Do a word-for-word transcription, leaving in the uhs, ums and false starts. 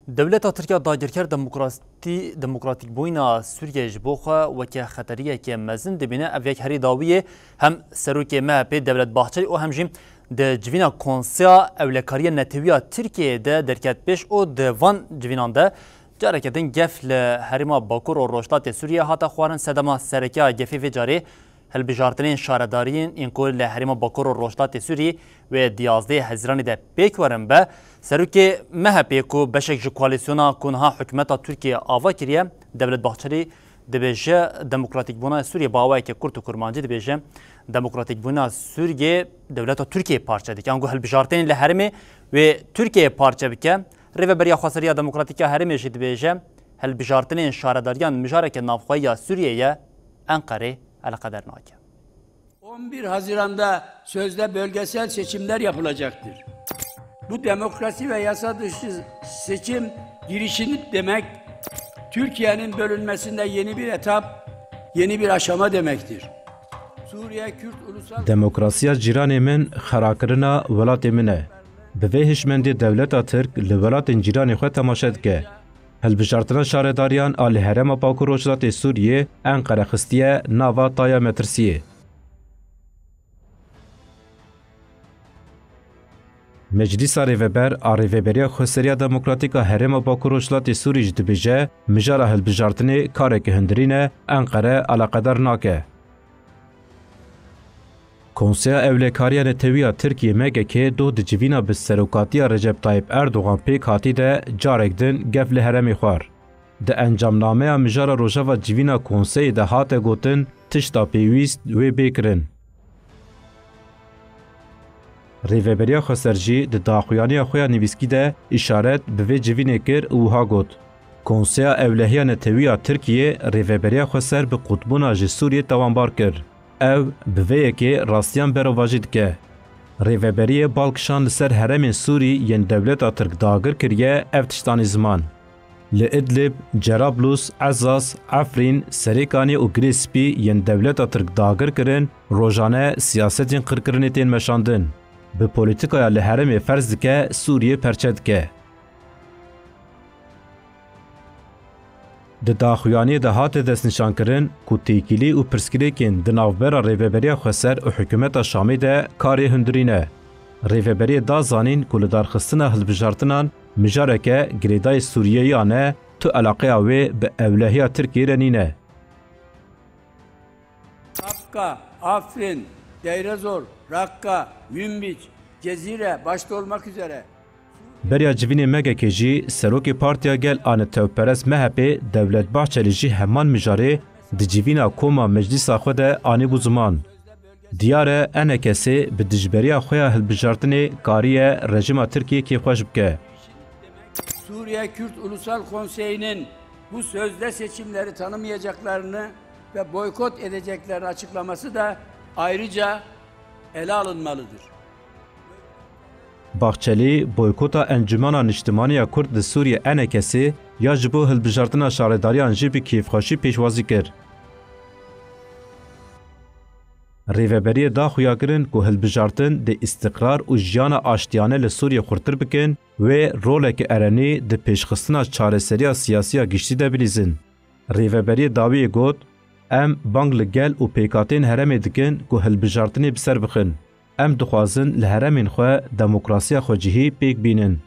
Dewleta Tirk ya dagirker demokratî-, demokratîkbûyîna Sûriyeyê ji bo xwe weke xeteriyeke mezin dibîne. Ev yek herî dawî ye. Hem serokê M H P Devlet Bahçelî û hem jî di civîna Konseya Ewlekariyê Netewî ya Tirkiyeyê de derket pêş û di van civînan de careke din gef li herêma Bakur û Rojhilatê Sûriyeyê hate xwarin. Sedema sereke ya gefê vê carê hilbijartinên şaredariyên yên ku li herêma Bakur û Rojhilatê Sûriyê wê di yazdehê Hezîranê de pêk werin be. Serokê M H P ku beşek ji koalîsyona ku niha hikûmeta Tirkiyê ava kiriye, Devlet Bahçelî dibêje, demokratîkbûna Sûriyê bi awayeke kurt û kurmancî dibêje, demokratîkbûna Sûriyê dewleta Tirkiyê parçe dike. Ango hilbijartinên li herêmê wê Tirkiyeyê parçe bike. Rêveberiya Xweseriya Demokratîk ya Herêmê jî dibêje, hilbijartinên şaredariyan mijareke navxweyî ya Sûriyê ye, Enqerê eleqeder nake. On bir Haziran'da sözde bölgesel seçimler yapılacaktır. Bu demokrasi ve yasa dışı seçim girişimi demek, Türkiye'nin bölünmesinde yeni bir etap, yeni bir aşama demektir. Suriye Kürt Ulusal Demokrasiya cîranê min xerakirina welatê min e. Bi vê hişmendê dewleta Tirk li welatên cîranê xwe temaşe dike. Hilbijartina şaredariyan a li herêma Bakur Rojhilatê Sûriyê Enqere xistiye nava taya metirsiyê. Meclîsa Rêveber a Rêveberiya Xweseriya Demokratîk a Herêma Bakur Rojhilatê Sûrî jî dibêje, mijara hilbijartinê kareke hundirîn e, Enqere eleqedar nake. Konseya Ewlekariya Netewî ya Tirkiyê M G K doh di civîna bi serokatiya Recep Tayyip Erdogan pêk hatî de carek din gef li herêmê xwar. Di encamnameya mijara rojeva civîna konseyê de hate gotin, tişta pêwîst wê bê kirin. Rêveberiya Xweser jî di daxuyaniya xwe ya nivîskî de îşaret bi vê civînê kir û wiha got, Konseya Ewlehiya Netewî ya Tirkiyê Rêveberiya Xweser bi qutbûna ji Sûriyê tawanbar kir. Ew bi vê yekê rastiyan berovajî dike. Rêveberiyê bal kişand li ser herêmên Sûrî yên dewleta Tirk dagir kiriye ev tiştanî ziman. Li Idlib, Cerablus, Ezaz, Efrîn, Serêkanê û Girê Spî yên dewleta Tirk dagir kirin, rojane siyasetên qirkirinê tên meşandin. Bi polîtîkaya li herêmê ferz dike Sûriyê perçe dike. Di daxuyaniyê de hate destnîşankirin ku têkilî û pirsgirêkên di navbera Rêveberiya Xweser û Hikûmeta Şamê de karê hundirî ne. Rêveberiyê da zanîn ku lidarxistina hilbijartinan mijareke girêdayî Sûriyeyî ya ne, tu eleqeya wê bi ewlehiya Tirkiyê re nîne. Hakka, Afrin, Deirezor, Rakka, Münbic, Cezire başta olmak üzere Beriya civînê M G K jî serokê Partiya Gel a netewperest M H P Devlet Bahçelî jî heman mijarê di civîna koma meclîsa xwe de anîbû ziman. Diyar e E N K S bi dijberiya xwe ya hilbijartinê kariye rejîma Tirkiyê kêfxweş bike. Suriye Kürt Ulusal Konseyi'nin bu sözde seçimleri tanımayacaklarını ve boykot edeceklerini açıklaması da ayrıca ele alınmalıdır. Bahçelî boykota Encûmena Niştimanî ya Kurd li Sûriyê E N K S ya ji bo hilbijartina şaredariyan jî bi kêfxweşî pêşwazî kir. Rêveberiyê da xuyakirin ku hilbijartin dê îstiqrar û jiyana aştiyane li Sûriyê xurtir bikin, wê roleke erenî di pêşxistina çareseriya siyasî ya giştî de bilîzin. Rêveberiyê dawiyê got, Em bang li gel û pêkhateyên herêmê dikin ku hilbijartinê bi ser bixin. Em dixwazin li herêmên xwe demokrasiya xwecihî pêk bînin.